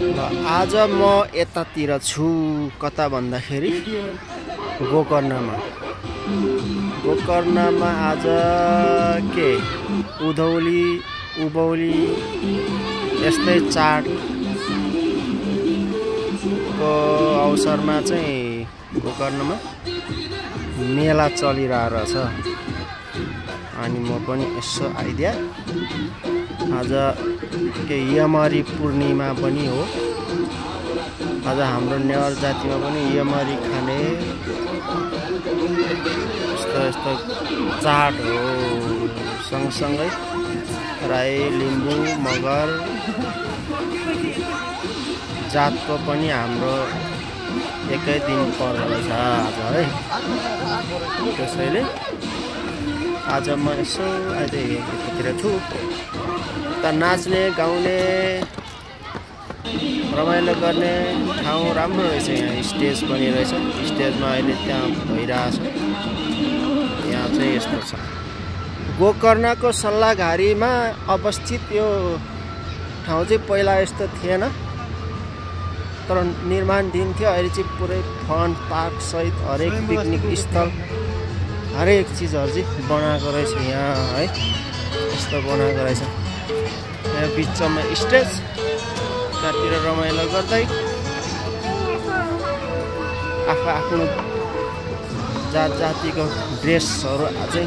आज म यतातिर छु कता भन्दाखेरि गोकर्णमा आज के उभौली यस्तै चाडको अवसरमा चाहिँ गोकर्णमा मेला चलिरहेछ अनि म पनि यसो आइदिया। आज के यमरी पूर्णिमा पनि हो। आज हाम्रो नेवार जातिमा पनि यमरी खाने यस्तो चाड हो। सँगसँगै राई लिम्बू मगर जातको पनि हाम्रो एकै दिन पर्दछ आज है। त्यसैले आज म यसो अहिले यतातिर छु। त नाच्ने गाउने रमाइलो गर्ने ठाउँ राम्रो रहेछ। यहाँ स्टेज पनि रहेछ। स्टेजमा अहिले त्यहाँ भइरहेछ। यहाँ चाहिँ यस्तो छ। गोकर्णको सल्लाघारीमा अवस्थित यो ठाउँ चाहिँ पहिला यस्तो थिएन, तर निर्माणधीन थियो। अहिले चाहिँ पुरै फन पार्क सहित हरेक पिकनिक स्थल हरेक चिजहरू चाहिँ बनाएको रहेछ यहाँ है। यस्तो बनाएको रहेछ। यहाँ बिचमा स्टेज, त्यहाँतिर रमाइलो गर्दै आफ्नो जातिको ड्रेसहरू अझै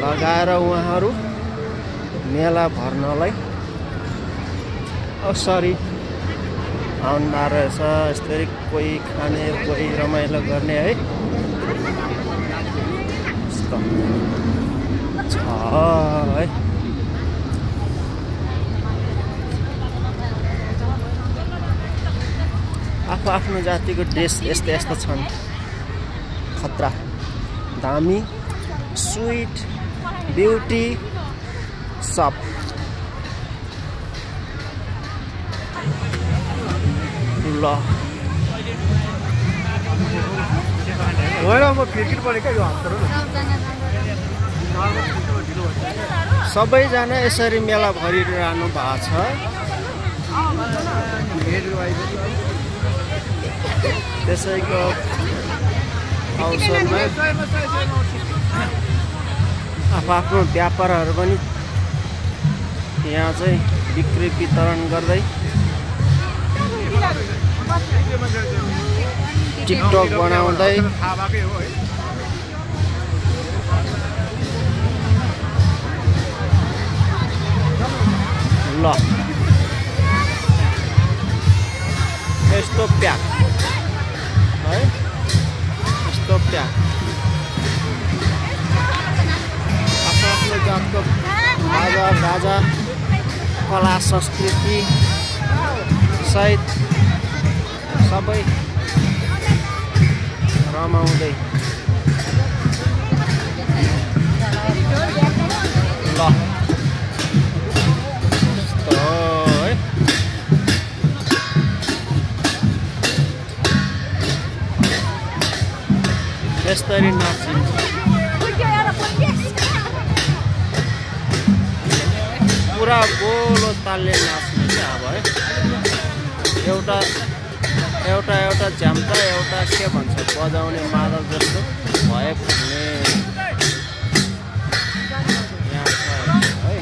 लगाएर उहाँहरू मेला भर्नलाई असरी आउनु रहेछ। यस्तै कोही खाने कोही रमाइलो गर्ने है। यस्तो छ है। आफ्नो जातिको ड्रेस यस्तो छन्। खतरा दामी स्वीट ब्युटी सप। ल सबैजना यसरी मेला भरिरहनु भएको छ। त्यसैको अवसरमा आफ्नो व्यापारहरू पनि यहाँ चाहिँ बिक्री वितरण गर्दै टिकटक बनाउँदै ल यस्तो प्याक है। यस्तो प्याक आफ्नो जातको बाजा कला संस्कृति सहित सबै रमाउँदै ल यसरी नाचिन्छ। पुरा गोलो तालले नाच्ने क्या अब है। एउटा झ्याम्टा एउटा के भन्छ बजाउने मादल जस्तो भए फुल्ने यहाँ छ है।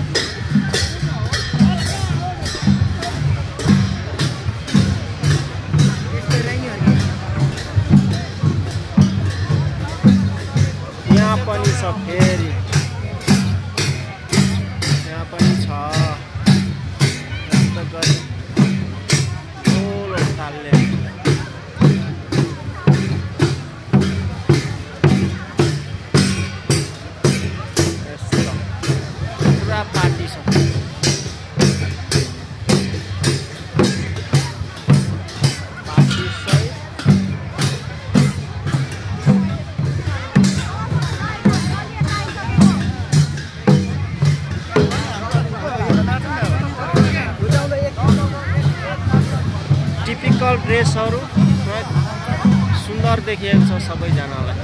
यहाँ पनि छ फेरि यहाँ पनि छ यस्तो गरी गोलो तालले यस्तो पुरा पार्टी छ। टिपिकल ड्रेसहरू सुन्दर देखिएको छ सबैजनालाई।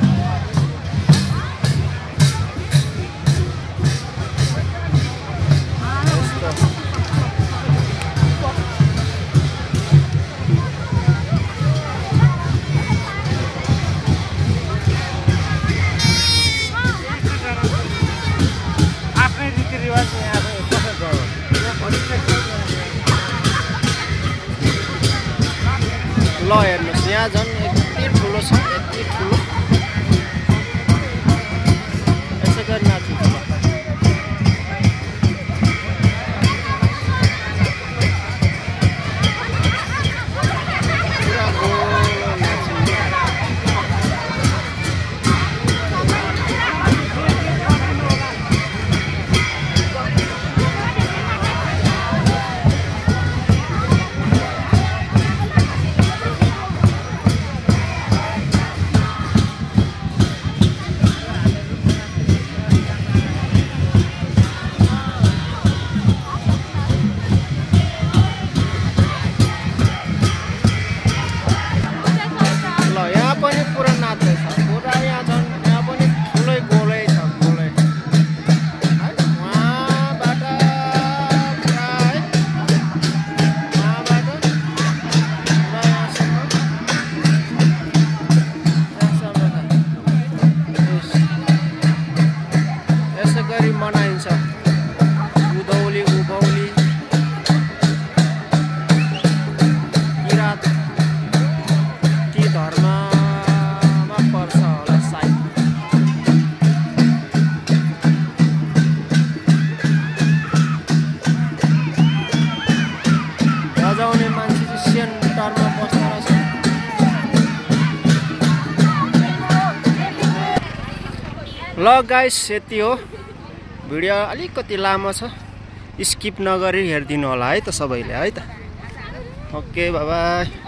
ल हेर्नुहोस् यहाँ झन् यति ठुलो छ, यति ठुलो। यसै गरी नाचिन्छ ल। मनाइन्छ उधौली उभौली किरात ती धर्ममा पर्छ होला सायद। बजाउने मान्छे चाहिँ सेन्टरमा बस्दो रहेछ। ल गाइस यति हो। भिडियो अलिकति लामो छ, स्किप नगरी हेरिदिनु होला है त सबैले है त। Okay bye bye.